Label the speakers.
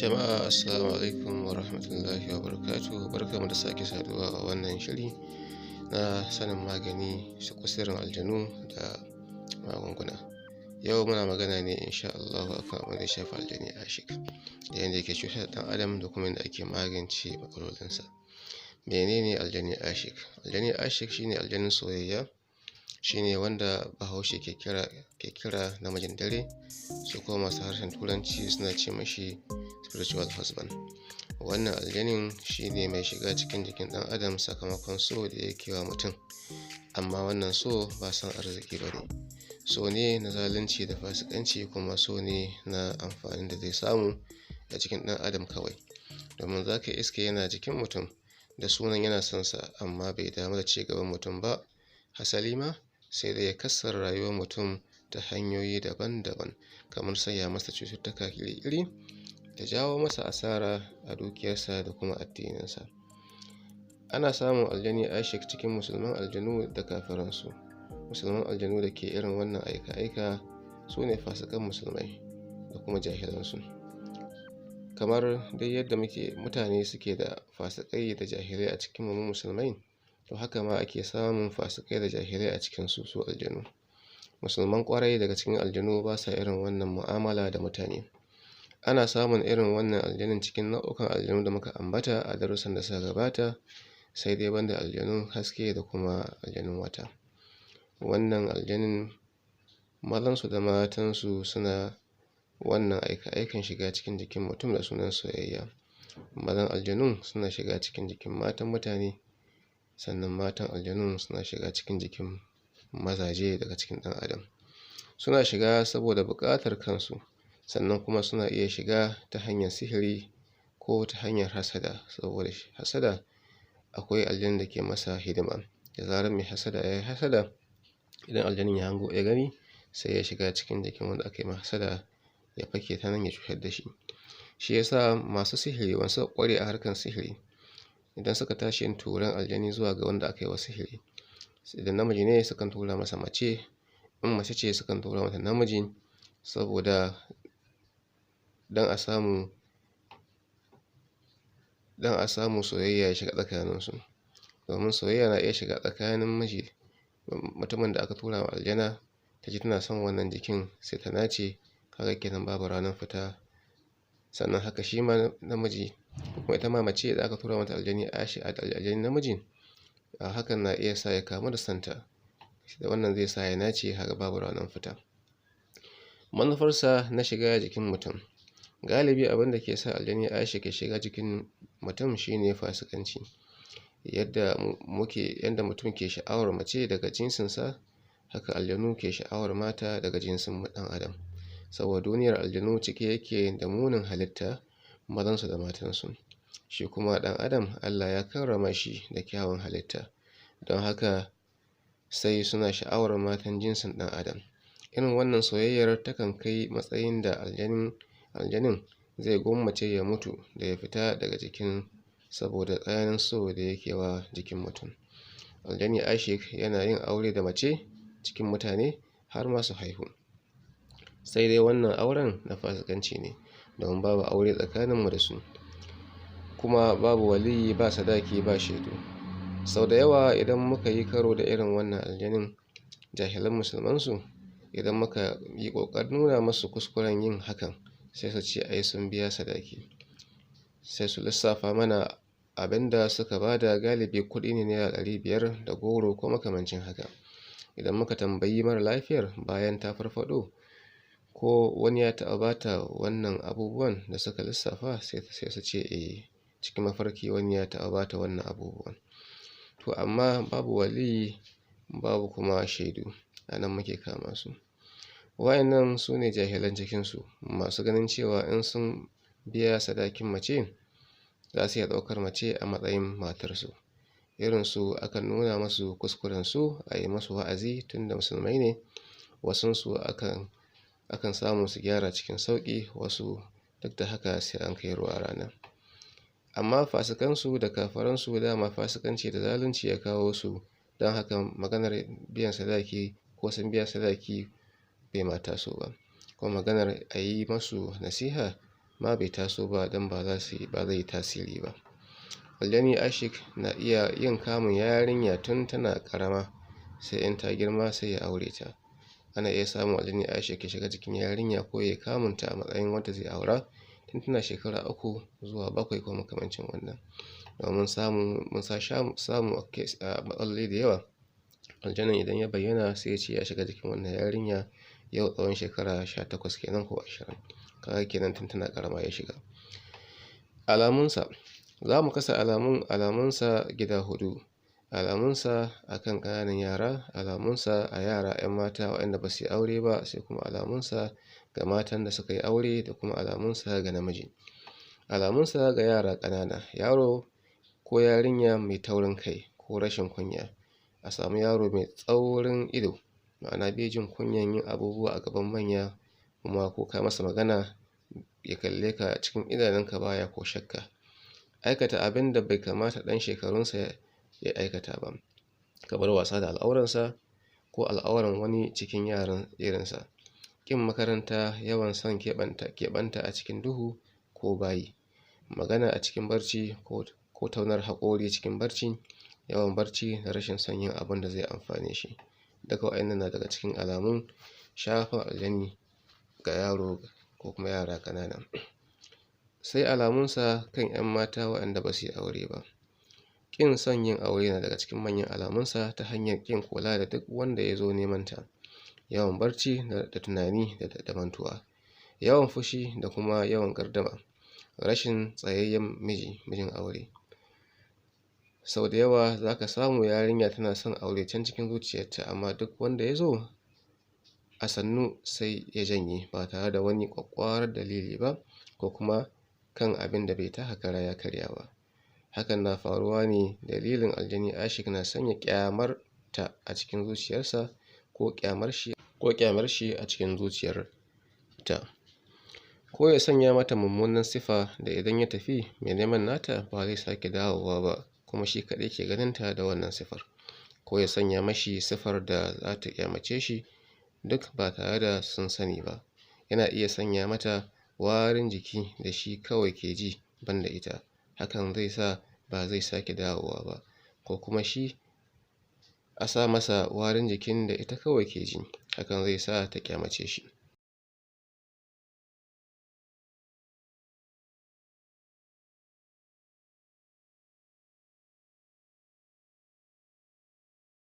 Speaker 1: Jama'a, assalamu alaikum wa rahmatullahi wa barakatuhu. Barkanmu da sake saduwa a wannan shiri na sanin magani, sirrin aljanu da magunguna. Yau muna magana ne insha Allahu akan abin da ya shafi aljani ashik, da yanda yake cutar da ɗan adam da kuma yanda ake magance matsalolinsa. Menene aljani ashik? Aljani ashik shine aljanin soyayya, shine wanda Bahaushe ke kira namijin dare, su kuma masu harshen Turanci suna ce mashi spiritual husband. Wannan aljanin shine mai shiga cikin jikin ɗan adam sakamakon so da yake wa mutum, amma wannan so ba son arziki ba ne, so ne na zalunci da fasikanci, kuma so ne na amfanin da zai samu a jikin ɗan adam kawai. Domin za ka iske yana jikin mutum da sunan yana son sa, amma bai damu da ci gaban mutum ba, hasali ma sai dai ya kassara rayuwar mutum ta hanyoyi daban-daban, kamar sanya masa cututtuka iri-iri da jawo masa asara a dukiyarsa da kuma addininsa. Ana samun aljani ashik cikin musulman aljanu da kafiransu. Musulman aljanu da ke irin wannan aika-aika su ne fasikan musulmai da kuma jahilansu. Kamar dai yadda muke mutane suke da fasikai da jahilai a cikin mu musulmai, to haka ma ake samun fasikai da jahilai a cikin su aljanu. Musulman ƙwarai daga cikin aljanu ba sa irin wannan mu'amala da mutane. Ana samun irin wannan aljanin cikin nau'ukan aljanu da muka ambata a darussan da suka gabata, sai dai banda aljanun haske da kuma aljanun wata. Wannan aljanin mazansu da matansu suna wannan aika-aikan shiga cikin jikin mutum da sunan soyayya. Mazan aljanun suna shiga cikin jikin matan mutane, sannan matan aljanun suna shiga cikin jikin mazaje daga cikin ɗan adam. Suna shiga saboda buƙatar kansu, sannan kuma suna iya shiga ta hanyar sihiri ko ta hanyar hasada, saboda hasada akwai aljanin da ke masa hidima. Da zarar mai hasada ya yi hasada, idan aljanin ya hango ya gani, sai ya shiga cikin jikin wanda aka yi ma hasada, ya fake ta nan ya cutar da shi. Shi yasa masu sihiri, wanda suka ƙware a harkar sihiri, idan suka tashi yin turan aljani zuwa ga wanda aka yi wa sihiri, idan namiji ne sukan tura masa mace, in mace ce sukan tura mata namiji, saboda don a samu soyayya ya shiga tsakaninsu. Domin soyayya na iya shiga tsakanin miji mutumin da aka tura wa aljana, ta ji tana son wannan jikin, sai ta nace, kaga kenan babu ranar fita. Sannan haka shi ma namiji ko kuma ita ma mace da aka tura mata aljani aljani namiji, hakan na iya sa ya kamu da santa, da wannan zai sa ya nace, haka babu ranar fita. Manufarsa na shiga jikin mutum: galibi abin da ke sa aljani ashik ya shiga jikin mutum shine fasikanci. Yadda mutum ke sha'awar mace daga jinsinsa, haka aljanu ke sha'awar mata daga jinsin ɗan adam, saboda duniyar aljanu cike yake da munin halitta, mazansu da matansu. Shi kuma ɗan adam Allah ya karrama shi da kyawun halitta, don haka sai suna sha'awar matan jinsin ɗan adam. Irin wannan soyayyar takan kai matsayin da aljanin zai gwammace ya mutu da ya fita daga jikin, saboda tsananin so da yake wa jikin mutum. Aljani ashik yana yin aure da mace cikin mutane har ma su haihu, sai dai wannan auren na fasikanci ne, domin babu aure tsakaninmu da su, kuma babu waliyyi, ba sadaki, ba shaidu. Sau da yawa idan muka yi karo da irin wannan aljanin, jahilan musulmansu, idan muka yi ƙoƙarin nuna masu kuskuren yin hakan, sai su ce ai sun biya sadaki, sai su lissafa mana abin da suka ba da, galibi kuɗi ne ₦500 da goro ko makamancin haka. Idan muka tambayi mara lafiyar bayan ta farfaɗo ko wani ya taɓa bata wannan abubuwan da suka lissafa, sai su ce eh, cikin mafarki wani ya taɓa bata wannan abubuwan. To amma babu waliyyi, babu kuma shaidu, a nan muke kama su. Wa'annan su ne jahilan cikinsu, masu ganin cewa in sun biya sadakin mace za su iya ɗaukar mace a matsayin matarsu. Irinsu akan nuna masu kuskurensu, a yi masu wa'azi, tunda musulmai ne. Wasunsu akan samu su gyara cikin sauƙi, wasu duk da haka sai an kai ruwa rana. Amma fasikansu da kafiransu, dama fasikanci da zalunci ya kawo su, don haka maganar biyan sadaki ko sun biya sadaki bai ma taso ba, kuma maganar a yi masu nasiha ma bai taso ba don ba zai yi tasiri ba. Aljani ashik na iya yin kamun yarinya tun tana ƙarama, sai in ta girma sai ya aure ta. Ana iya samun aljani ashik ya shiga jikin yarinya ko ya kamunta a matsayin wanda zai aura tun tana shekara 3 zuwa 7 ko makamancin wannan. Domin mun samu a matsaloli da yawa. Aljanin idan ya bayyana sai ya ce ya shiga jikin wannan yarinya yau tsawon shekara 18 kenan ko 20. Kaga kenan tun tana ƙarama ya shiga. Alamunsa. Za mu kasa alamunsa gida 4. Alamunsa a kan ƙananan yara, alamunsa a yara 'yan mata waɗanda ba su yi aure ba, sai kuma alamunsa ga matan da suka yi aure da kuma alamunsa ga namiji. Alamunsa ga yara ƙanana. Yaro ko yarinya mai taurin kai ko rashin kunya. A samu yaro mai tsaurin ido, ma'ana bai jin kunyan yin abubuwa a gaban manya, kuma ko ka masa magana ya kalle ka cikin idanunka baya ko shakka. Aikata abin da bai kamata ɗan shekarunsa ya aikata ba, kamar wasa da al'auransa ko al'auran wani cikin yaran irinsa. Ƙin makaranta, yawan son keɓanta a cikin duhu ko bayi, magana a cikin barci ko taunar haƙori cikin barci, yawan barci da rashin son yin abin da zai amfane shi. Duka waɗannan na daga cikin alamun shafar aljani ga yaro ko kuma yara ƙanana. Sai alamunsa kan 'yan mata waɗanda ba su yi aure ba. Ƙin son yin aure na daga cikin manyan alamunsa ta hanyar ƙin kula da duk wanda ya zo neman ta. Yawan barci da tunani da mantuwa. Yawan fushi da kuma yawan gardama. Rashin tsayayyen mijin aure. Sau da yawa za ka samu yarinya tana son aure can cikin zuciyarta, amma duk wanda ya zo a sannu sai ya janye ba tare da wani ƙwaƙƙwarar dalili ba ko kuma kan abin da bai taka kara ya karya ba. Hakan na faruwa ne dalilin aljani ashik na sanya ƙyamar ta a cikin zuciyarsa ko ƙyamar shi a cikin zuciyar ta. Ko ya sanya mata mummunan sifa da idan ya tafi mai neman nata ba zai sake dawowa ba, kuma shi kaɗai ke ganinta da wannan sifar. Ko ya sanya mashi sifar da za ta ƙyamace shi duk ba tare da sun sani ba. Yana iya sanya mata warin jiki da shi kawai ke ji banda ita. Hakan zai sa ba zai sake dawowa ba. Ko kuma shi a sa masa warin jikin da ita kawai ke ji. Hakan zai sa ta ƙyamace shi.